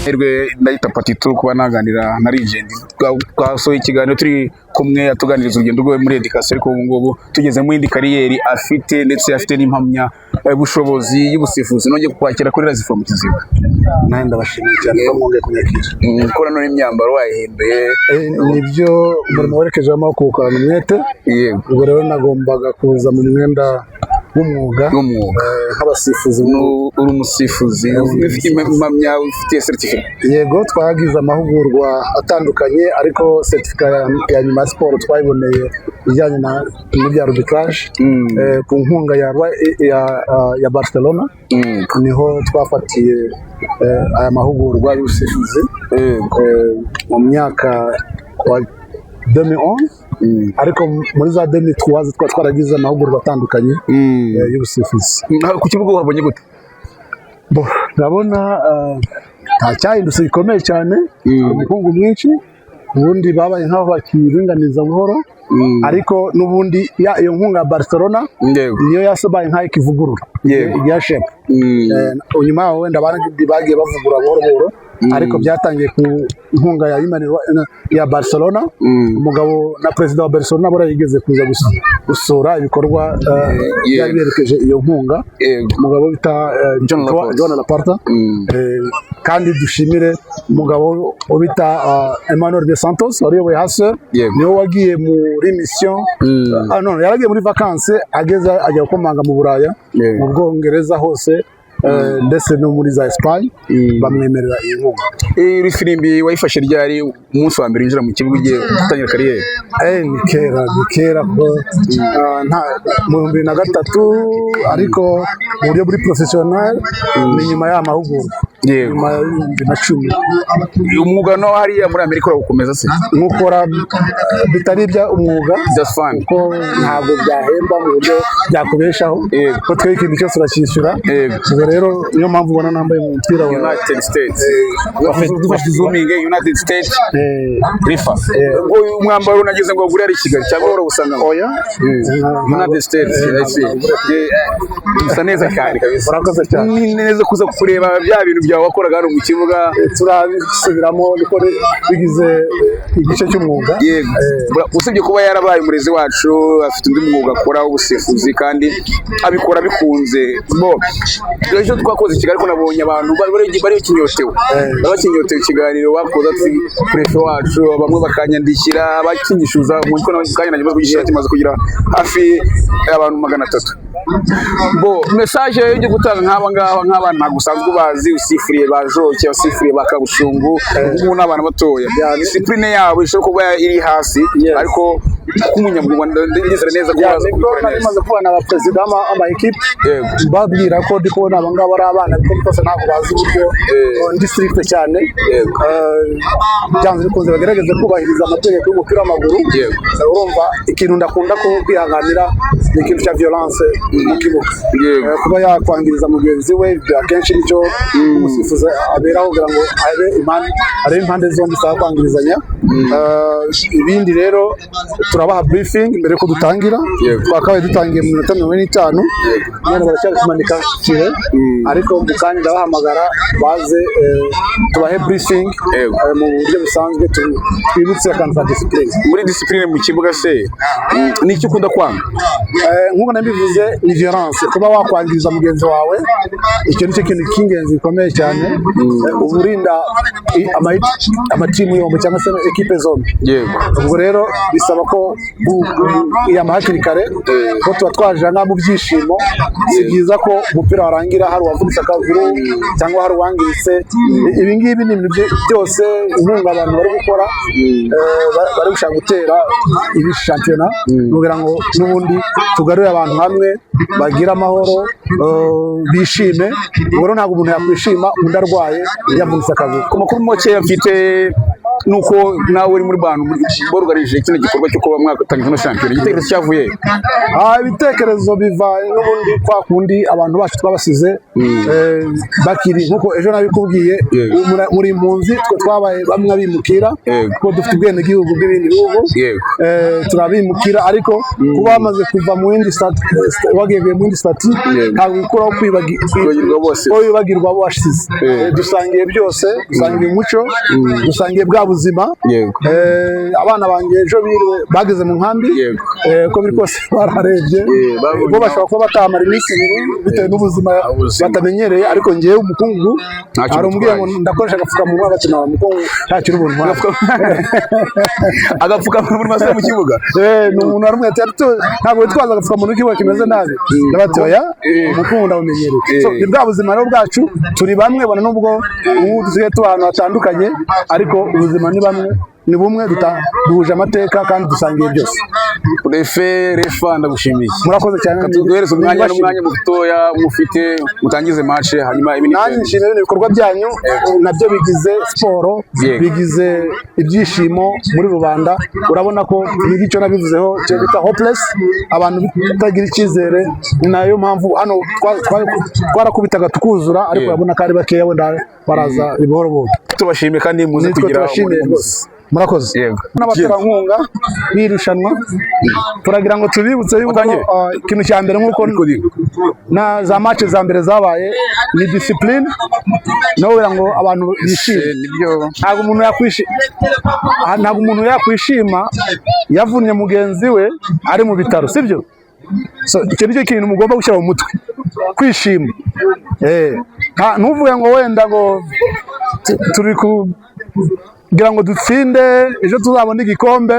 Amahirwe ndayita patitu kuba naganira na legend. Twasohoye ikiganiro turi kumwe, atuganiriza urugendo rwe muri education, ariko ubu ngubu tugeze mu yindi carrière afite, ndetse afite n'impamya bushobozi y'ubusifuzi. Nongeye kukwakira kuri Razifa mu Kiziba. Nanjye ndabashimiye cyane ko mwongeye kunyakira. Ko nanone imyambaro wayihinduye? Nibyo, umurimo werekejeho amaboko ukorana umwete. Ubwo rero nagombaga kuza mu mwenda w'umwuga. W'umwuga. Nk'abasifuzi. Uri umusifuzi ufite impamya, ufitiye certificate? Yego, twagize amahugurwa atandukanye, ariko certificat ya nyuma ya siporo twayiboneye ijyanye na n'ibya arbitrage ku nkunga ya Barcelona. Niho twafatiye aya mahugurwa y'ubusifuzi mu myaka wa 2011, ariko muri za 2003 twari twaragize amahugurwa atandukanye y'ubusifuzi. Ku kibuga wabonye gute? Bo, ndabona nta cyahindutse gikomeye cyane. Hari umukungu mwinshi, ubundi babaye nk'aho bakiringaniza buhoro, ariko n'ubundi iyo nkunga ya Barcelona niyo yasobaye nk'aho ikivugurura ya shape. Nyuma yaho wenda abandi bagiye bavugurura buhoro buhoro, ariko byatangiye ku nkunga ya Human ya Barcelona. Umugabo na perezida wa Barcelona buriya yigeze kuza gusura ibikorwa byari biherekeje iyo nkunga, umugabo bita John Laporta. John Laporta. Kandi dushimire umugabo wo bita Emmanuel de Santos wari uyoboye HACEUR. Niwe wagiye muri mission. Ah, no, yaragiye muri vacances, ageze ajya gukomanga mu Buraya, mu Bwongereza hose, ndetse no muri za Espagne, bamwemerera iyi nkunga. Iri firimbi wayifashe ryari, umunsi wa mbere winjira mu kibuga ugiye gutangira carrière? Ni kera, ni kera, kuko mu 2003, ariko mu buryo buri professionnel ni nyuma y'aya mahugurwa, nyuma ya 2010. Umwuga no hariya muri Amerika urawukomeza se? Nkukora bitari ibya umwuga, Just fun. kuko ntabwo byahemba mu buryo byakubeshaho, kuko twe ikintu cyose uracyishyura. Ubwo rero niyo mpamvu ubona nambaye umupira wa United States. Dufashe zooming, United States rifa. Ubwo uyu mwambaro unagize ngo ugure ari i Kigali cyangwa urawusanga? Oya. United States, I see. Usa neza cyane kabisa. Urakoze cyane. Ni neza kuza kureba bya bintu byawe wakoraga hano mu kibuga. Turabisubiramo, niko bigize igice cy'umwuga. Yego. Usibye kuba yarabaye umurezi wacu, afite undi mwuga akora w'ubusifuzi kandi abikora bikunze. Bo ejo twakoze i Kigali, ko nabonye abantu bari bakinyotewe, bari bakinyotewe ikiganiro bakoze, ati préfet wacu, bamwe bakanyandikira bakinyishyuza mu kanya nanjye maze kugishyira, kimaze kugira hafi abantu 300. Bo message yo gutanga nk'aba ngaba, nk'abana ntabwo usanzwe ubazi, usifuriye ba Joke, usifuriye ba Kabushungu, ubu n'abana batoya, discipline yabo ishobora kuba iri hasi, ariko nk'umunyamwuga ndizera neza ko Ya, baza nibwo kubikora nari neza. maze kubona abaperezida b'ama ekipe, babwira ko ndi kubona aba ngaba ari abana, ariko rwose ntabwo bazi uburyo ndi strict cyane. Byanze bikunze bagerageze kubahiriza amategeko y'umupira w'amaguru. Urumva, ikintu ndakunda ko kwihanganira ni ikintu cya violence mu kibuga. Kuba yakwangiriza mugenzi we, ibyo akenshi nicyo umusifuzi aberaho, kugira ngo arebe impande, arebe impande zombi zitaba kwangirizanya. Ibindi rero turabaha briefing mbere yuko dutangira. Twakabaye dutangiye mu minota 45, none baracyari kumanika filet, ariko mu kanya ndabahamagara baze, tubahe briefing mu buryo busanzwe, twibutse akantu ka discipline. Muri discipline mu kibuga se, ni icyo ukunda kwanga? Nk'uko nabivuze, ni violence, kuba wakwangiriza mugenzi wawe. Icyo nicyo kintu cy'ingenzi gikomeye cyane. Uba urinda amatimu yombi cyangwa se ekipe zombi. Ubwo rero bisaba ko iyama hakiri kare, ko tuba twaje nka mu byishimo. Si byiza ko umupira warangira hari uwavunitse akaguru cyangwa hari uwangiritse. Ibi ngibi ni ibintu byose inkunga abantu bari gukora, bari gushaka gutera ibi shampiyona kugira ngo n'ubundi tugarure abantu hamwe, bagire amahoro, bishime. Ubwo rero ntabwo umuntu yakwishima undi arwaye, yavunitse akaguru. Ku makuru makeya mfite Nuko nawe uri muri bantu borugarije kino gikorwa cyo kuba mwatanga ino shampiyona, igitekerezo cyavuye he? Ibitekerezo biva n'ubundi kwa kundi abantu bacu twabasize bakiri, nkuko ejo nabikubwiye. Yego. Ubu muri impunzi, twe twabaye bamwe abimukira, kuko dufite ubwenegihugu bw'ibindi bihugu. Turabimukira, ariko kuba bamaze kuva mu yindi wagiye mu yindi statut, ntabwo bikuraho kwibagirwa bose. Ko wibagirwa abo washize. Dusangiye byose, dusangiye umuco, dusangiye bwa buzima. Abana banjye ejo biriwe bageze mu nkambi. Uko biri kose bararebye. Babonye bo bashobora kuba batamara iminsi 2 bitewe n'ubuzima Ubuzima. batamenyereye, ariko ngewe umukungugu Ntacyo hari umbwiye ngo bitwaye. ndakoresha agapfukamunwa, bakina umukungu ntacyo uri buntware. Agapfukamunwa muri masaha mu kibuga? Ni umuntu waramubwiye ati: "Ntabwo witwaza agapfukamunwa, ikibuga kimeze nabi." Ndabati: "Oya, umukungu ndawumenyereye." So, ni bwa buzima rero bwacu, turi bamwe bona nubwo ubu dusigaye tuba ahantu hatandukanye, ariko ubuzima ni bamwe, ni bumwe, duhuje amateka kandi dusangiye byose. Refe refa, ndagushimiye. Murakoze cyane. Duhereze umwanya Nibashimire. n'umwanya mutoya mufite, mutangize match, hanyuma ibindi. Nanjye nshimira bino bikorwa byanyu, nabyo bigize siporo, bigize ibyishimo muri rubanda. Urabona ko n'icyo nabivuzeho cyo bita hopeless, abantu batagira icyizere. Ni nayo mpamvu hano twarakubitaga tukuzura, ariko urabona ko ari bakeya, wenda baraza buhoro buhoro. Tubashimiye kandi muze Nitwe kugira tubashimiye umurimo. rwose, murakoze. Yego. N'abaterankunga b'irushanwa, turagira ngo tubibutse yuko Watangiye? Ikintu cya mbere, nk'uko na za match za mbere zabaye, ni discipline, no kugira ngo abantu bishime. Nibyo. Ntabwo umuntu yakwishima yavunnye mugenzi we ari mu bitaro, sibyo? So icyo nicyo kintu mugomba gushyira mu mutwe, kwishima. Ntuvuge ngo wenda ngo turi kugira ngo dutsinde, ejo tuzabone igikombe.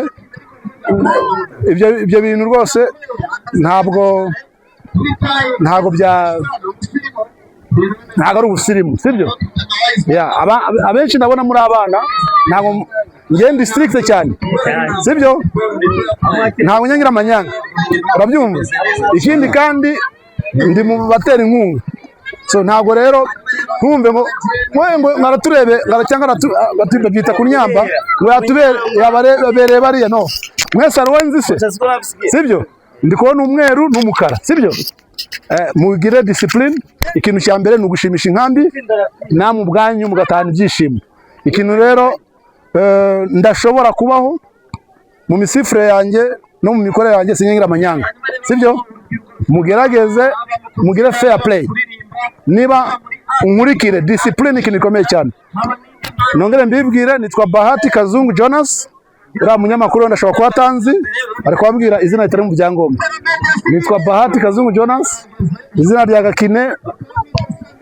Ibyo bintu rwose ntabwo ari ubusirimu, sibyo? Ya, abenshi ndabona muri abana, ntabwo ngenda strict cyane, sibyo? Ntabwo nyangira amanyanga, urabyumva? Ikindi kandi ndi mu batera inkunga, so ntabwo rero ntumve ngo ngo ngaraturebe ngara cyangwa babyita kunyamba ngo yatubere yabarebereye bariya. No mwese hari uwo nzi se, sibyo? Ndi kubona umweru n'umukara, sibyo? Mugire discipline. Ikintu cya mbere ni ugushimisha inkambi, namwe ubwanyu mugatahana ibyishimo. Ikintu rero ndashobora kubaho mu misifure yanjye no mu mikorere yanjye, sinyangira amanyanga, sibyo? Mugerageze mugire fair play, niba unkurikire discipline, ikintu gikomeye cyane. Nongere mbibwire, nitwa Bahati Kazungu Jonas. Uriya munyamakuru wenda ashobora kuba atanzi, ari kubabwira izina ritari mu byangombwa. Nitwa Bahati Kazungu Jonas, izina rya Gakine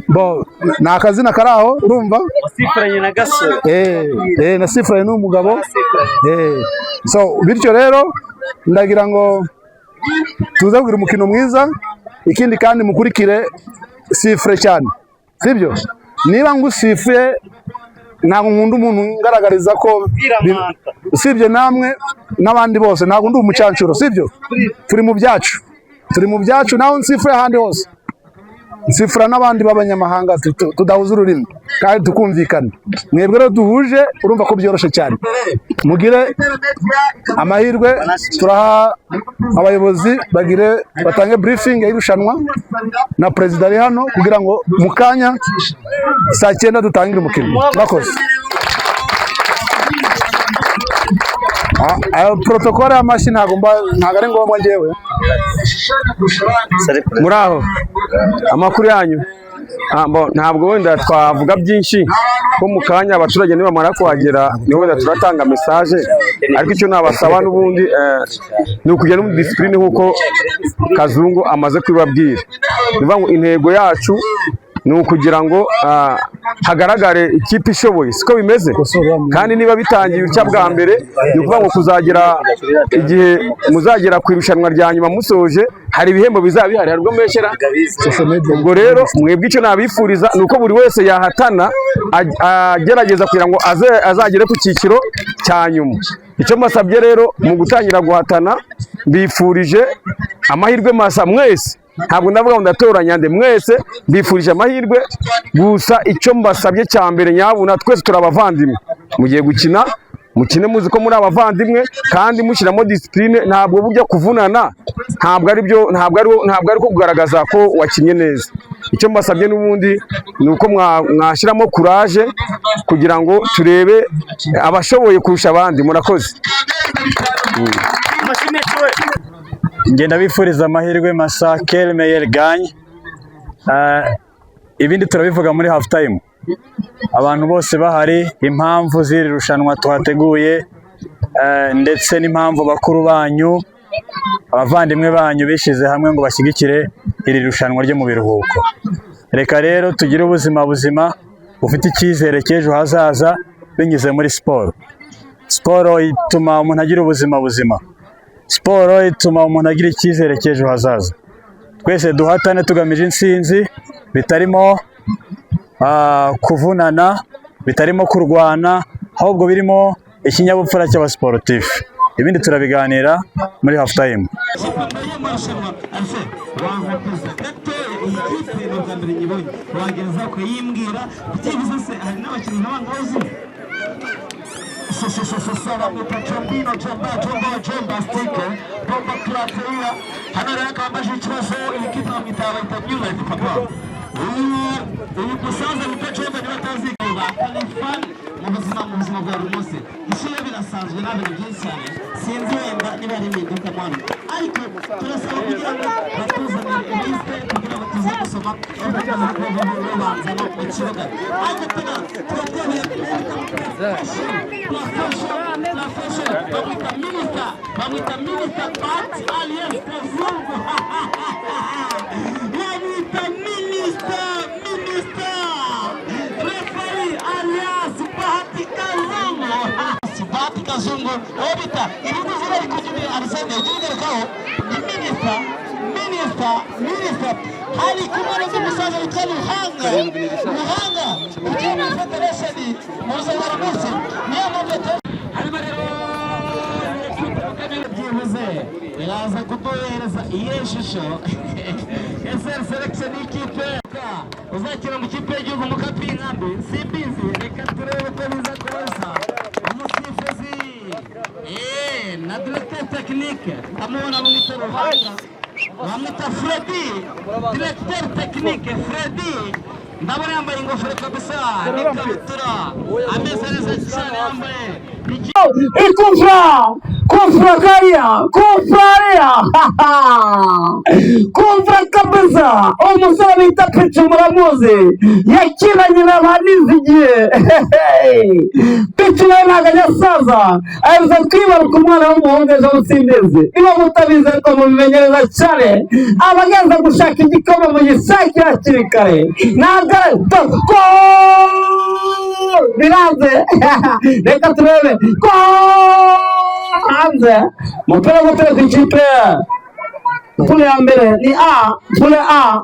bo ni akazina kari aho, urumva? Wasifuranye na Gasore. Nasifuranye n'umugabo. So bityo rero ndagira ngo tuze kugira umukino mwiza. Ikindi kandi mukurikire sifure cyane, sibyo? Niba ngusifuye, ntabwo nkunda umuntu ngaragariza ko usibye namwe n'abandi bose, ntabwo ndi umucancuro, sibyo? Turi mu byacu, turi mu byacu. Naho nsifure ahandi hose, nsifura n'abandi b'abanyamahanga tudahuza ururimi kandi tukumvikana. Mwebwe rero duhuje, urumva ko byoroshye cyane. Mugire amahirwe. Turaha abayobozi bagire batange briefing y'irushanwa, na perezida ari hano, kugira ngo mu kanya saa 9 dutangire umukino. Murakoze. Ayo protocole y'amashyi ntabwo ari ngombwa njyewe. Muri aho, amakuru yanyu? Ntabwo wenda twavuga byinshi ko mu kanya abaturage nibamara kuhagera niho wenda turatanga message, ariko icyo nabasaba n'ubundi ni ukujya no mu discipline nk'uko Kazungu amaze kubibabwira. Ni ukuvuga ngo intego yacu ni ukugira ngo hagaragare ikipe ishoboye, siko bimeze? Kandi niba bitangiye utya bwa mbere, ni ukuvuga ngo kuzagera igihe muzagera ku irushanwa rya nyuma musoje, hari ibihembo bizaba bihari, hari ubwo mbeshyera. Social media. Ubwo rero mwebwe icyo nabifuriza ni uko buri wese yahatana agerageza kugira ngo azagere ku cyiciro cya nyuma. Icyo mbasabye rero mu gutangira guhatana, mbifurije amahirwe masa mwese. Ntabwo ndavuga ngo ndatoranya nde, mwese mbifurije amahirwe. Gusa icyo mbasabye cya mbere, nyabuna twese turi abavandimwe, mugiye gukina Mukine muzi ko muri abavandimwe kandi mushyiramo discipline. Ntabwo burya kuvunana ntabwo ari byo, ntabwo ari ko kugaragaza ko wakinnye neza. Icyo mbasabye n'ubundi ni uko mwashyiramo courage kugira ngo turebe abashoboye kurusha abandi. Murakoze. Ngenda bifuriza amahirwe masa, que le meilleur gagne. Ibindi turabivuga muri half time, abantu bose bahari, impamvu z'iri rushanwa twateguye, ndetse n'impamvu bakuru banyu, abavandimwe banyu bishyize hamwe ngo bashyigikire iri rushanwa ryo mu biruhuko. Reka rero tugire ubuzima buzima bufite icyizere cy'ejo hazaza binyuze muri siporo. Siporo ituma umuntu agira ubuzima buzima, siporo ituma umuntu agira icyizere cy'ejo hazaza. Twese duhatane tugamije intsinzi, bitarimo kuvunana, bitarimo kurwana, ahubwo birimo ikinyabupfura cy'abasiporutifu. Ibindi turabiganira muri half time. Amarushanwa arise wankotoza gatoya. Iyi kipe ni ubwa mbere nyibonye, wagereza ukayimbwira byibuze se hari n'abakinnyi nk'aba uzi? Bamwita Jombino, Jomba, Jomba, Jomba Stike Bomba Klateria. Hano rero akaba ambaje ikibazo. Iyi kipe bamwita, bayita New Life. Papa, uyu musaza bita Jomba niba atazi ba Kalifan mu buzima bwa buri munsi, ishyira birasanzwe, nta bintu byinshi cyane. Sinzi wenda niba hari impinduka mwana, ariko turasaba kugira ngo batuzanire liste kugira ngo tuze gusoma babanzamo mu kibuga. Ariko tuba twemeye. Bamwita minisita Pat alias Kazungu, bamwita minisita referee alias Bahati Kazungu, Bahati Kazungu uwo bita irindi zina rikugira Arsene ujya ubigarukaho, ni minisita. Hari kumwe n'undi musaza witwa Ruhanga, Ruhanga ugiye muri federation mu buzima bwa buri munsi. Niyo mpamvu harimo rero byibuze iraza kuduhereza iyihe shusho? Ese selection y'ikipe uzakina mu kipe y'igihugu mu kapi y'inkambi simbizi. Reka turebe ko biza kubaza umusifuzi na directeur technique. Ndamubona, bamwita Ruhanga, bamwita Freddy, directeur technique Freddy. Ndabona yambaye ingofero kabisa n'ikabutura, ameze neza cyane, yambaye Kufra! Kufra kariya! Kufra ariya! Kufra kabisa! Umusore bita Pichu muramuzi, yakinanye na ba Nizigiye. Pichu nawe ntabwo ajya asaza, aherutse kwibaruka umwana w'umuhungu ejo busimbizi. Niba mutabizi ariko mubimenye neza cyane, abageza gushaka igikoma mu gishakira hakiri kare. Ntabwo ari goal! Biranze, reka turebe goal hanze. Umupira wo gutereka ikipe, poule ya mbere ni A, poule A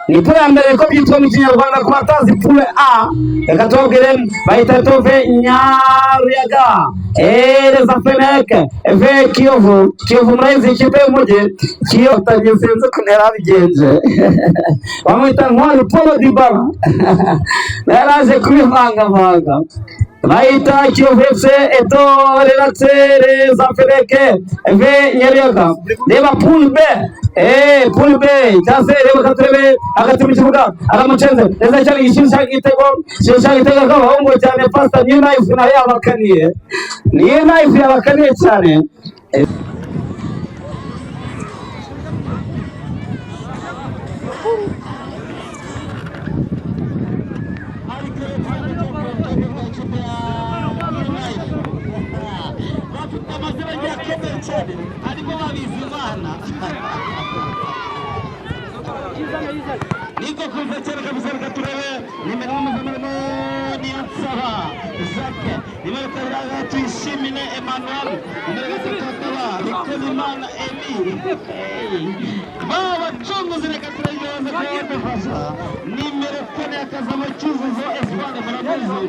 ni poule ya mbere ko byitwa mu Kinyarwanda ku batazi poule A. Reka tubabwire, bayita Tove Nyaruyaga ereza Fenek Eve Kiyovu. Kiyovu murayizi, ikipe y'umujyi Kiyovu. Sinzi ukuntu yari abigenje, bamwita Ntwari Paul Dybala, yaraje kubivangavanga. Bayita Kiyovu FC Eto Relaxere za Fenek Eve Nyaruyaga. Reba poule B, poule B cyangwa se reba turebe hagati mu kibuga, aramucenze neza cyane, gishyushya igitego, gishyushya igitego k'abahungu cyane. Pastor New Life nayo yabakaniye, New Life yabakaniye cyane. Bafite amazina agiye akomeye cyane, harimo Babizimana. Niko kuva cyane kabisa. Reka turebe nimero y'umuzamu Niyonsaba Jacques, nimero 2 Tuyishimire Emmanuel, nimero 3 akaba Bikorimana Emi. Ba bacunguzi, reka turebe kubafasha. Nimero 4 akazamo Cyuzuzo Espoir, muramuzi,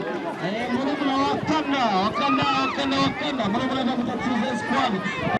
murumuna wa Kanda, wa Kanda, wa Kanda, wa Kanda, murumuna wa Cyuzuzo Espoir.